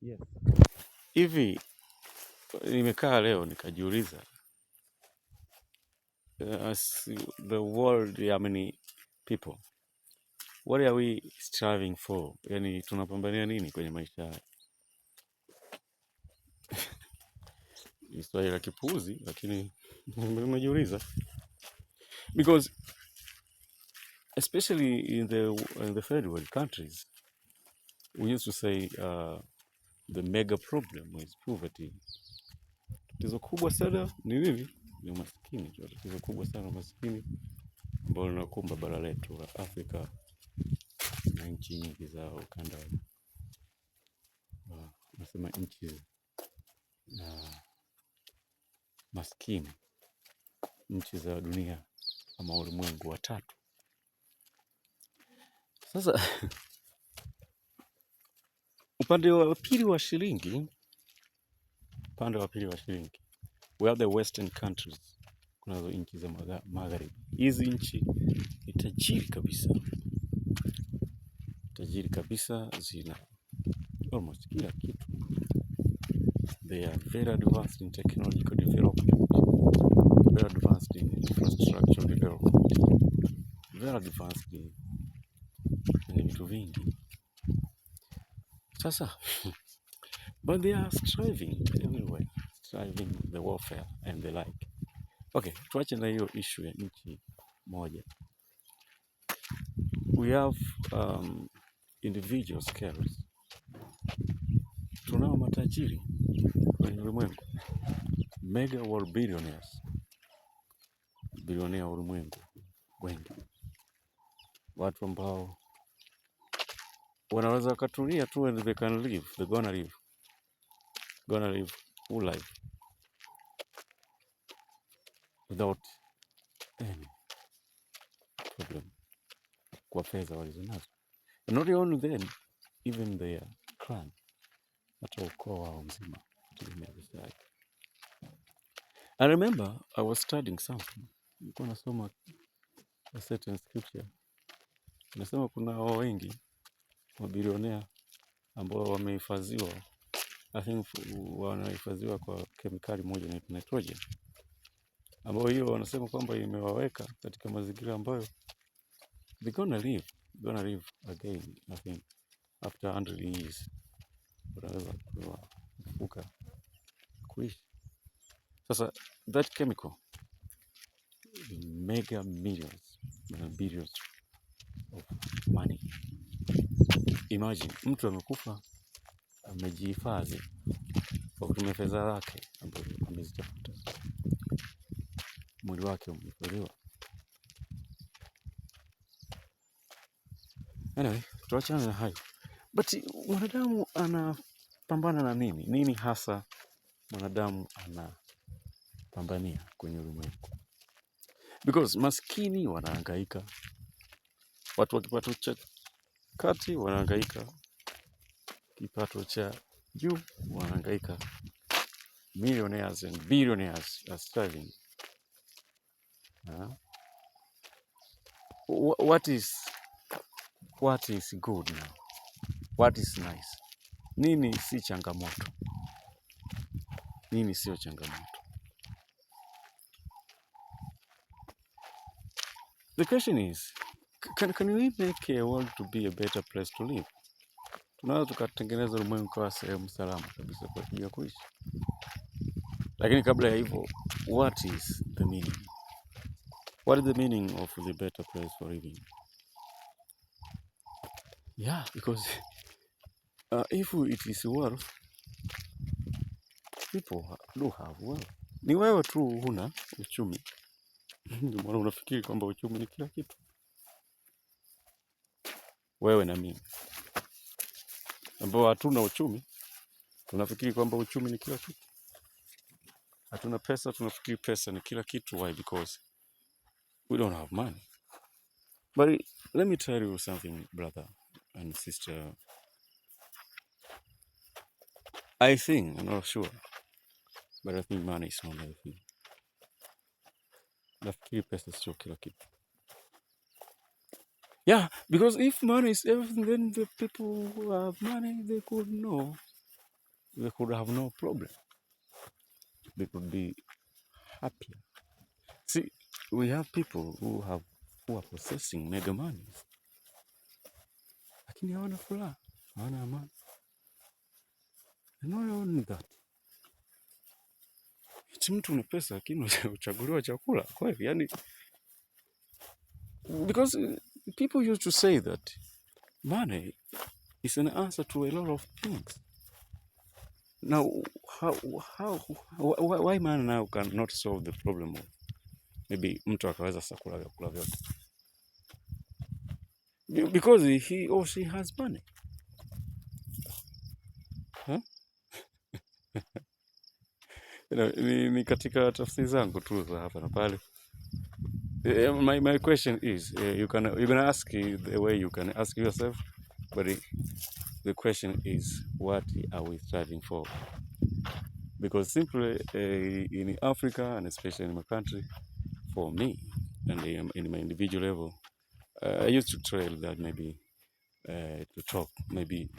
Yes. Hivi nimekaa leo nikajiuliza, as the world, I mean, people, what are we striving for? Yani tunapambania nini kwenye maisha haya? Ni swali la kipuuzi, lakini nimejiuliza because especially in the third world countries we used to say the mega problem is poverty. Tatizo kubwa sana ni nini? Ni umaskini. Tatizo kubwa sana umaskini ambalo linakumba bara letu la Afrika na nchi nyingi za ukanda wa, nasema nchi maskini, nchi za dunia ama ulimwengu wa tatu. Sasa upande wa pili wa shilingi, upande wa pili wa shilingi, we have the western countries, kunazo nchi za magharibi. Hizi nchi ni tajiri kabisa, tajiri kabisa, zina almost kila kitu. They are very advanced in technological development, very advanced in infrastructure development, very advanced in vitu vingi. Sasa but they are striving everywhere, striving the warfare and the like. Okay, tuache na hiyo issue ya nchi moja. We have individual scales. Tunao matajiri kwenye ulimwengu, mega world billionaires, bilionea wa ulimwengu wengi, watu ambao wanaweza wakatulia tu and they can live, they gonna live full life without any problem kwa fedha walizonazo. And not only them, even their clan, hata ukoo wao mzima kutegemea pesa yake. I remember I was studying something, nilikuwa nasoma a certain scripture, nasema kuna wengi mabilionea ambao wamehifadhiwa, I think wanahifadhiwa kwa kemikali moja inaitwa nitrogen, ambayo hiyo wanasema kwamba imewaweka katika mazingira ambayo they gonna live again, I think after 100 years wanaweza kufuka kuishi. Sasa that chemical, mega millions na billions of money. Imagine mtu amekufa amejihifadhi kwa kutumia fedha zake ambazo amezitafuta, mwili wake umehifadhiwa. Anyway, tuachane na hayo, but mwanadamu anapambana na nini? Nini hasa mwanadamu anapambania kwenye ulimwengu? Because maskini wanahangaika, watu wa kipato cha kati wanahangaika, kipato cha juu wanahangaika, millionaires and billionaires are striving. What is good now? What is nice? Nini si changamoto? Nini sio changamoto? The question is, can we make a world to be a better place to live? Tunaweza tukatengeneza ulimwengu kwa sehemu salama kabisa kwa ajili ya kuishi, lakini kabla ya hivyo, what is the meaning? What is the meaning of the better place for living? Yeah, because if it is wealth, people do have wealth. Ni wewe tu huna uchumi, ndio maana unafikiri kwamba uchumi ni kila kitu. Wewe na mimi ambao hatuna uchumi tunafikiri kwamba uchumi ni kila kitu. Hatuna pesa, tunafikiri pesa ni kila kitu. Why? Because we don't have money. But let me tell you something, brother and sister. I think, I'm not sure, but I think money is not everything. Nafikiri pesa sio kila kitu. Yeah, because if money is everything, then the people who have money, they could know They could have no problem. They could be happier. See, we have people who are possessing mega monies, lakini hawana furaha, hawana amani. And not only that, eti mtu una pesa lakini huchaguliwa chakula kweli? Yani, because people used to say that money is an answer to a lot of things. Now, why money now cannot solve the problem of maybe mtu akaweza sasa kula vyakula vyote because he or she has money, huh? Ni katika tafsiri zangu tu za hapa na pale. My question is, you can ask the way you can ask yourself, but the question is, what are we striving for? Because simply in Africa and especially in my country, for me and in my individual level, I used to trail that maybe to talk, maybe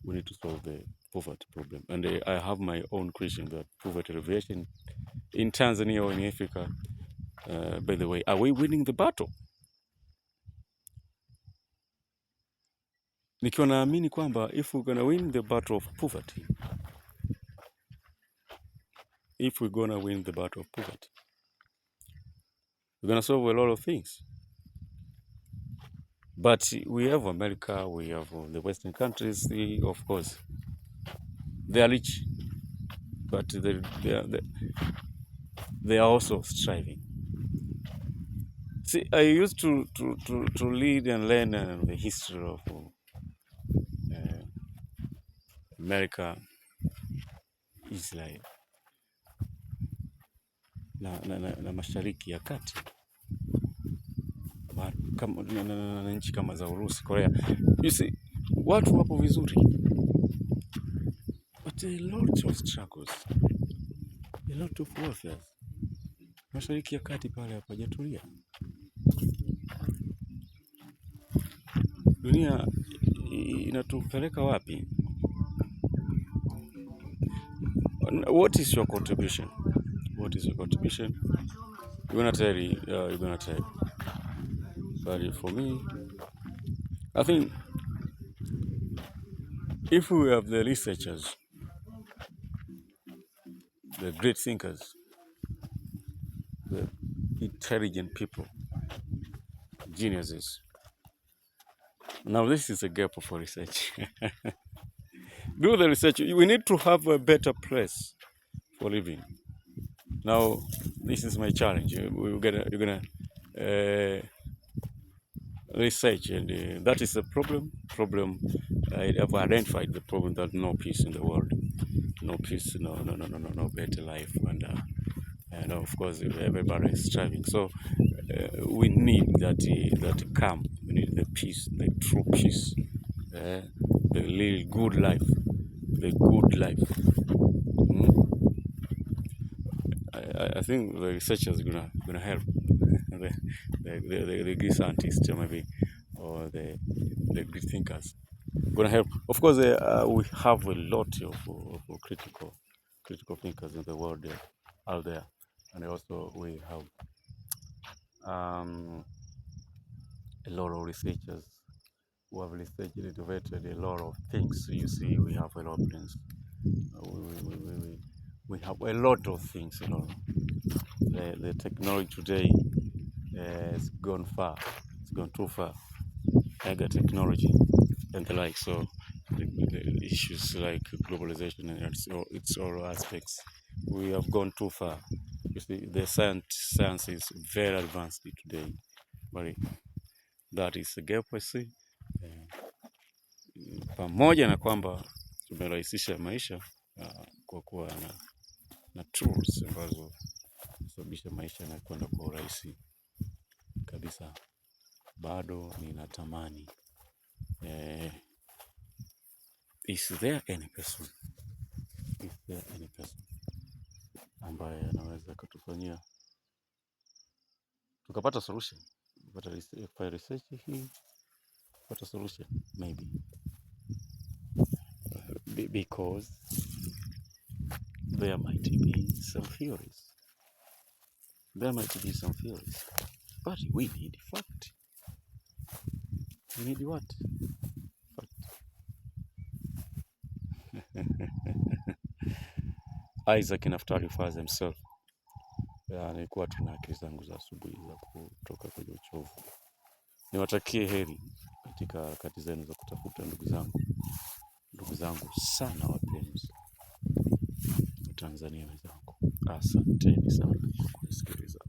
we need to solve the poverty problem. And I have my own question that poverty alleviation in Tanzania or in Africa, by the way, are we winning the battle? Nikiwa naamini kwamba if we're gonna win the battle of poverty, if we're gonna win the battle of poverty, we're gonna solve a lot of things. But we have America, we have the Western countries, of course, they are rich, but they are also striving. See, I used to read and learn the history of America, Israel na Mashariki ya Kati kama, na nchi kama za Urusi, Korea. You see, watu wapo vizuri, but a lot of struggles, a lot of warfare. Mashariki ya Kati pale hapajatulia. Dunia inatupeleka wapi? What is your contribution? What is your contribution? You're gonna tell, you're gonna tell. But for me, I think if we have the researchers, the great thinkers, the intelligent people, geniuses. Now this is a gap for research. Do the research. We need to have a better place for living. Now this is my challenge. You're gonna research, and that is the problem. Problem. I have identified the problem that no peace in the world, no peace, no no no no no no better life, and of course everybody is striving. So we need that calm. We need the peace, the true peace, the real good life, the good life. Mm? I think the researchers gonna help the great scientists maybe, or the great thinkers gonna help. Of course, we have a lot of critical thinkers in the world out there, and also we have a lot of researchers who have researched, innovated a lot of things. You see, we have aeroplanes. We have a lot of things. The technology today has gone far. It's gone too far. Mega technology and the like. So the issues like globalization and its all aspects, we have gone too far. You see, the science is very advanced today, but that is a gap I see. Pamoja na kwamba tumerahisisha maisha kwa kuwa na tools ambazo husababisha maisha na kwenda kwa urahisi kabisa, bado ninatamani is there any person, is there any person ambaye anaweza akatufanyia tukapata solution, kupata research hii kupata solution maybe because There might be some theories. There might be some theories. But we need fact. We need what? Fact. Isaac Naftali Faza himself. Nilikuwa tuna akili zangu za asubuhi za kutoka kwenye uchovu. Niwatakie heri katika harakati zenu za kutafuta ndugu zangu, ndugu zangu sana wapenzi Tanzania wenzangu, asanteni sana kwa kunisikiliza.